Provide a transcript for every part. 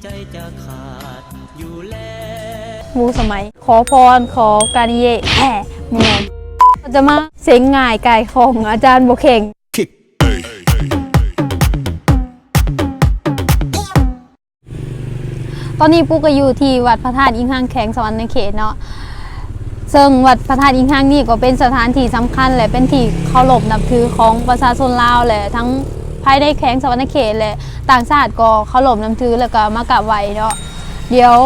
ໃຈຈະຂາດຢູ່ແລ້ວ ໝູ່ສະໄໝ ຂໍພອນ ຂໍການິເຍະ ແອ ໝູ່ ຈະມາເສັງງ່າຍກາຍຂອງ ອາຈານບໍ່ເຄັ່ງ. ຕອນນີ້ປູກກໍຢູ່ທີ່ວັດພະທາດອີງຮັງ ແຂວງສະຫວັນນະເຂດເນາະ ເຊິ່ງວັດພະທາດອີງຮັງນີ້ກໍເປັນສະຖານທີ່ສຳຄັນ ແລະ ເປັນທີ່ເຄົາລົບນັບຖືຂອງປະຊາຊົນລາວ ແລະ ທັງພາຍໃນແຂວງສະຫວັນນະເຂດ ແລະ ຕ່າງຊາດກໍເຄົາລົບນັບຖື ແລ້ວກໍມາກາບໄຫວ້ເນາະ. ດຽວ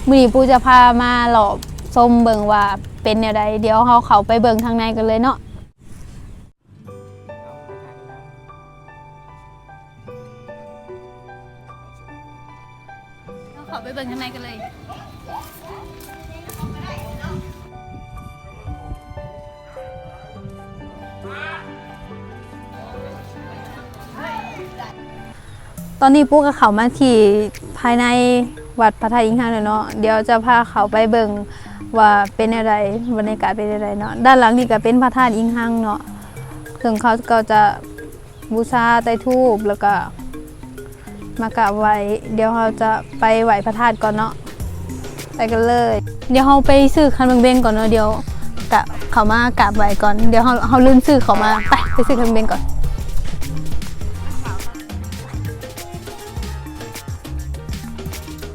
ມື້ນີ້ປູຈະພາມາລອບຊົມເບິ່ງວ່າເປັນແນວໃດ ດຽວເຮົາເຂົ້າໄປເບິ່ງທາງໃນກັນເລີຍເນາະ. ເຮົາເຂົ້າໄປເບິ່ງຂ້າງໃນກັນເລີຍ. ຕອນນີ້ປູກກໍເຂົ້າມາທີ່ພາຍໃນວັດພະທາດອີງຮັງແລ້ວເນາະ. ດຽວຈະພາເຂົ້າໄປເບິ່ງວ່າເປັນແນວໃດ, ບັນຍາກາດເປັນແນວໃດເນາະ. ດ້ານຫຼັງນີ້ກໍເປັນພະທາດອີງຮັງເນາະ, ເຊິ່ງເຂົາກໍຈະບູຊາໄຕ້ທູບ ແລ້ວກໍ ມາກາບໄຫວ້. ດຽວເຮົາຈະໄປໄຫວ້ພະທາດກ່ອນເນາະ. ໄປກັນເລີຍ. ດຽວເຮົາໄປຊື້ຂັນໝາກເບັງກ່ອນເນາະ. ດຽວກະເຂົ້າມາກາບໄຫວ້ກ່ອນ. ດຽວເຮົາ ເຮົາລືມຊື້ເຂົ້າມາ. ໄປ ໄປຊື້ຂັນໝາກເບັງກ່ອນ.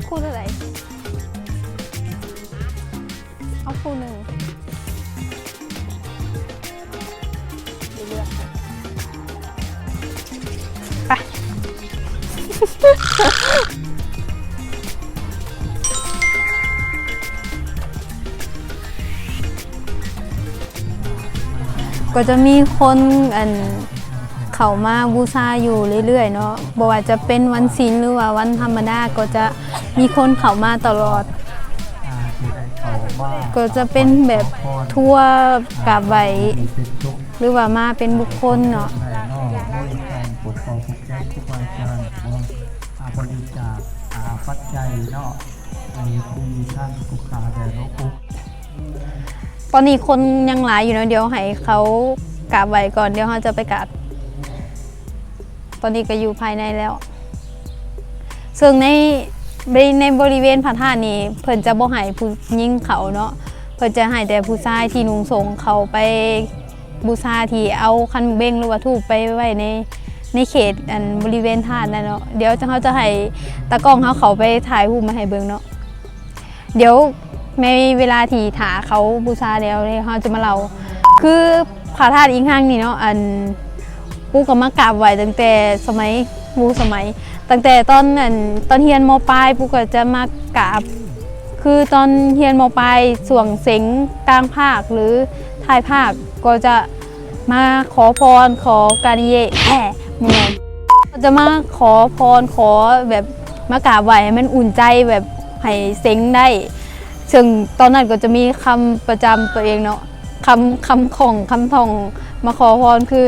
ຄູ່ເທົ່າໃດ? ເອົາຄູ່ໜຶ່ງ ເລືອກໄປ. ກໍຈະມີຄົນ ອັນ ເຂົ້າມາບູຊາຢູ່ເລື້ອຍໆເນາະ, ບໍ່ວ່າຈະເປັນວັນສິນ ຫຼືວ່າວັນທຳມະດາ ກໍຈະມີຄົນເຂົ້າມາຕະຫຼອດ. ກໍຈະເປັນແບບທົວກາບໄຫວ້ ຫຼືວ່າມາເປັນບຸກຄົນເນາະ. ຕອນນີ້ຄົນຍັງຫຼາຍຢູ່ເນາະ, ດຽວໃຫ້ເຂົາກາບໄຫວ້ກ່ອນ, ດຽວເຮົາຈະໄປກາບ. ຕອນນີ້ກໍຢູ່ພາຍໃນແລ້ວ. ເຊິ່ງໃນ ໃນ ໃນບໍລິເວນພະທາດນີ້ ເພິ່ນຈະບໍ່ໃຫ້ຜູ້ຍິງເຂົ້າເນາະ, ເພິ່ນຈະໃຫ້ແຕ່ຜູ້ຊາຍທີ່ນຸ່ງໂສ້ງເຂົ້າໄປບູຊາ ທີ່ເອົາຂັນໝາກເບັງ ຫຼືວ່າທູບໄປໄວ້ໃນ ໃນເຂດ ອັນ ບໍລິເວນທາດນັ້ນເນາະ. ດຽວເຮົາຈະໃຫ້ຕາກ້ອງເຮົາເຂົ້າໄປຖ່າຍຮູບມາໃຫ້ເບິ່ງເນາະ. ດຽວໃນເວລາທີ່ຖ້າເຂົາບູຊາແລ້ວ ເຮົາຈະມາເລົ່າ. ຄືພະທາດອີງຮັງນີ້ເນາະ, ອັນ ປູກກໍມາກາບໄຫວ້ຕັ້ງແຕ່ສະໄໝ ໂອ້ ສະໄໝ ຕັ້ງແຕ່ຕອນ ອັນ ຕອນຮຽນ ມ.ປາຍ ປູກກໍຈະມາກາບ. ຄືຕອນຮຽນ ມ.ປາຍ ຊ່ວງເສັງກາງພາກ ຫຼື ທ້າຍພາກ ກໍຈະ ມາຂໍພອນ ຂໍການິເຍະ ແອ ໝູ່ ຈະມາຂໍພອນ ຂໍແບບມາກາບໄຫວ້ໃຫ້ມັນອຸ່ນໃຈ ແບບໃຫ້ເສັງໄດ້. ເຊິ່ງຕອນນັ້ນກໍຈະມີຄຳປະຈຳຕົວເອງເນາະ, ຄຳ ຄຳຂອງ ຄຳທ່ອງມາຂໍພອນ ຄື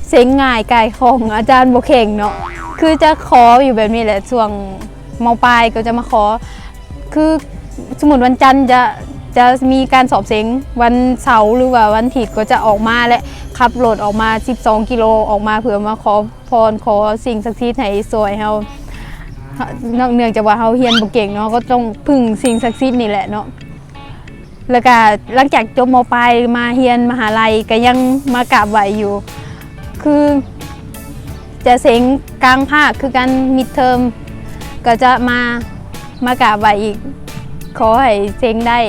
ເສັງງ່າຍກາຍຂອງ ອາຈານບໍ່ເຄັ່ງເນາະ. ຄືຈະຂໍຢູ່ແບບນີ້ແຫຼະ ຊ່ວງ ມ.ປາຍ ກໍຈະມາຂໍ ຄືສົມມຸດວັນຈັນຈະ ຈະມີການສອບເສັງ, ວັນເສົາ ຫຼືວ່າວັນທິດກໍຈະອອກມາ ແລະ ຂັບລົດອອກມາສິບສອງກິໂລ ອອກມາເພື່ອມາຂໍພອນ ຂໍສິ່ງສັກສິດໃຫ້ຊ່ວຍເຮົາ. ນອກເນື່ອງຈາກວ່າເຮົາຮຽນບໍ່ເກັ່ງເນາະ, ກໍຕ້ອງເພິ່ງສິ່ງສັກສິດນີ້ແຫຼະເນາະ. ແລ້ວກະຫຼັງຈາກຈົບ ມ.ປາຍ ມາຮຽນມະຫາໄລ ກະຍັງມາກາບໄຫວ້ຢູ່. ຄືຈະເສັງກາງພາກຄືກັນ ມິດເທີມ ກໍຈະມາ ມາກາບໄຫວ້ອີກ. ຂໍໃຫ້ເສັງໄດ້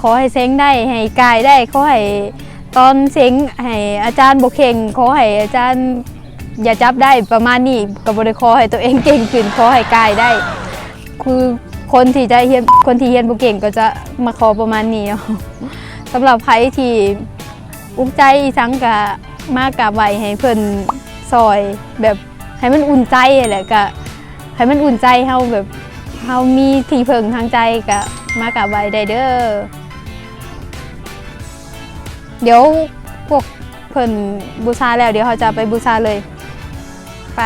ຂໍໃຫ້ເສັງໄດ້ ໃຫ້ກາຍໄດ້ ຂໍໃຫ້ຕອນເສັງໃຫ້ອາຈານບໍ່ເຄັ່ງ ຂໍໃຫ້ອາຈານຢ່າຈັບໄດ້ ປະມານນີ້. ກໍບໍ່ໄດ້ຂໍໃຫ້ຕົວເອງເກັ່ງຂຶ້ນ ຂໍໃຫ້ກາຍໄດ້. ຄືຄົນທີ່ຈະຮຽນ ຄົນທີ່ຮຽນບໍ່ເກັ່ງກໍຈະມາຂໍປະມານນີ້ເນາະ. ສຳລັບໃຜທີ່ອຸກໃຈອີ່ສັງກະມາກາບໄຫວ້ໃຫ້ເພິ່ນຊ່ອຍ ແບບໃຫ້ມັນອຸ່ນໃຈແຫຼະ, ກະໃຫ້ມັນອຸ່ນໃຈເຮົາ ແບບເຮົາມີທີ່ເພິ່ງທາງໃຈ ກະມາກາບໄຫວ້ໄດ້ເດີ້. ດຽວພວກເພິ່ນບູຊາແລ້ວ ດຽວເຮົາຈະໄປບູຊາເລີຍ. ໄປ.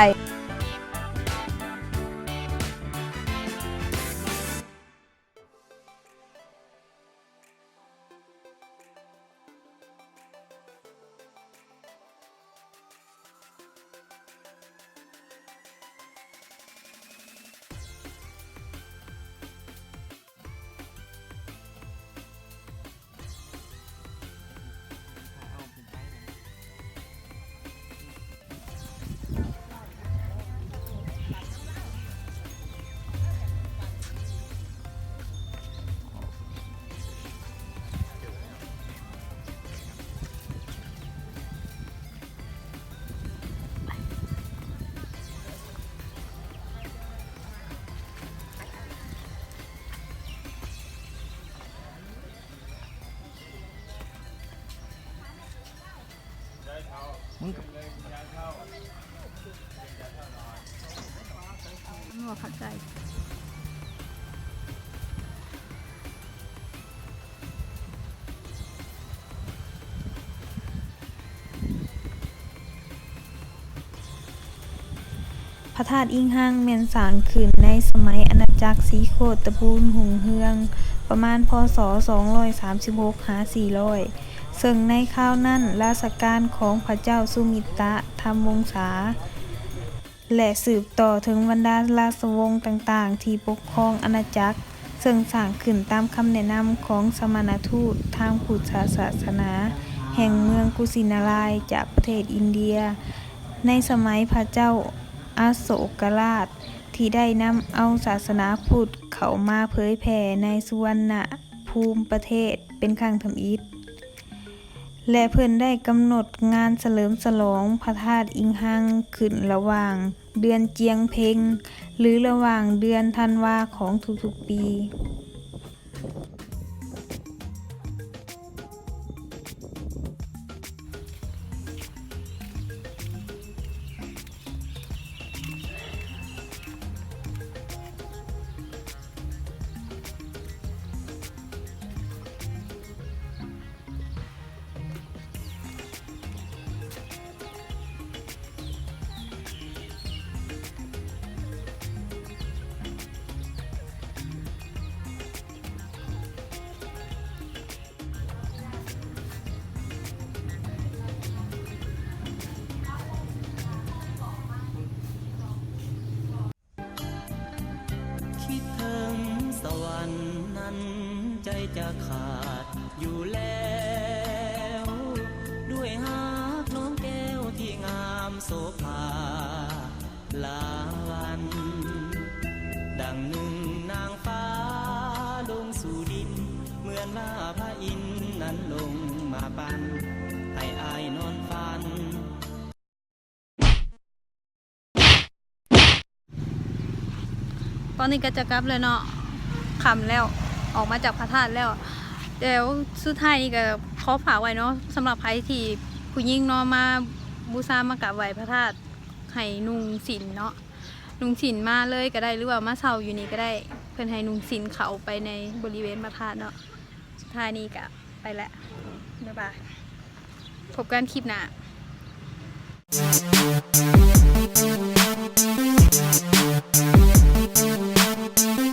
ບໍ່ເຂົ້າໃຈ. ພະທາດອິງຮັງແມ່ນສ້າງຂຶ້ນໃນສະໄໝອານາຈັກສີໂຄດຕະບູນຮຸ່ງເຮືອງ ປະມານ ພ.ສ. ສອງຮ້ອຍສາມສິບຫົກ ຫາ ສີ່ຮ້ອຍ ເຊິ່ງໃນຄາວນັ້ນ ລາຊະການຂອງພະເຈົ້າສຸມິຕະທຳວົງສາ ແລະ ສືບຕໍ່ເຖິງບັນດາລາຊະວົງຕ່າງໆທີ່ປົກຄອງອານາຈັກ, ເຊິ່ງສ້າງຂຶ້ນຕາມຄຳແນະນຳຂອງສະມະນະທູດທາງພຸດທະສາສະໜາແຫ່ງເມືອງກຸສິນາລາຍ ຈາກປະເທດອິນເດຍ ໃນສະໄໝພະເຈົ້າອະໂສກະລາດ ທີ່ໄດ້ນຳເອົາສາສະໜາພຸດເຂົ້າມາເຜີຍແຜ່ໃນສຸວັນນະພູມປະເທດເປັນຄັ້ງທຳອິດ. ແລະ ເພິ່ນໄດ້ກຳນົດງານສະເຫຼີມສະຫຼອງພະທາດອິງຮັງຂຶ້ນລະຫວ່າງເດືອນຈຽງເພັງ ຫຼື ລະຫວ່າງເດືອນທັນວາຂອງທຸກໆປີ. ຄິດເຖິງສະຫວັນນັ້ນໃຈຈະຂາດຢູ່ແລ້ວ ດ້ວຍຮັກນ້ອງແກ້ວທີ່ງາມໂສພາຫຼາວັນ ດັ່ງໜຶ່ງນາງຟ້າລົງສູ່ດິນ ເໝືອນວ່າພະອິນນັ້ນລົງມາປັນໃຫ້ອ້າຍນອນຝັນ. ຕອນນີ້ກໍຈະກັບແລ້ວເນາະ ຄ່ຳແລ້ວ ອອກມາຈາກພະທາດແລ້ວ. ແລ້ວສຸດທ້າຍນີ້ກໍຂໍຝາກໄວ້ເນາະ ສຳລັບໃຜທີ່ ຜູ້ຍິງເນາະ ມາບູຊາມາກາບໄຫວ້ພະທາດ ໃຫ້ນຸ່ງສິ້ນເນາະ ນຸ່ງສິ້ນມາເລີຍກໍໄດ້ ຫຼືວ່າມາເຊົ່າຢູ່ນີ້ກໍໄດ້ ເພິ່ນໃຫ້ນຸ່ງສິ້ນເຂົ້າໄປໃນບໍລິເວນພະທາດເນາະ. ສຸດທ້າຍນີ້ກະໄປແລ້ວ ບາຍບາຍ ພົບກັນຄລິບໜ້າ.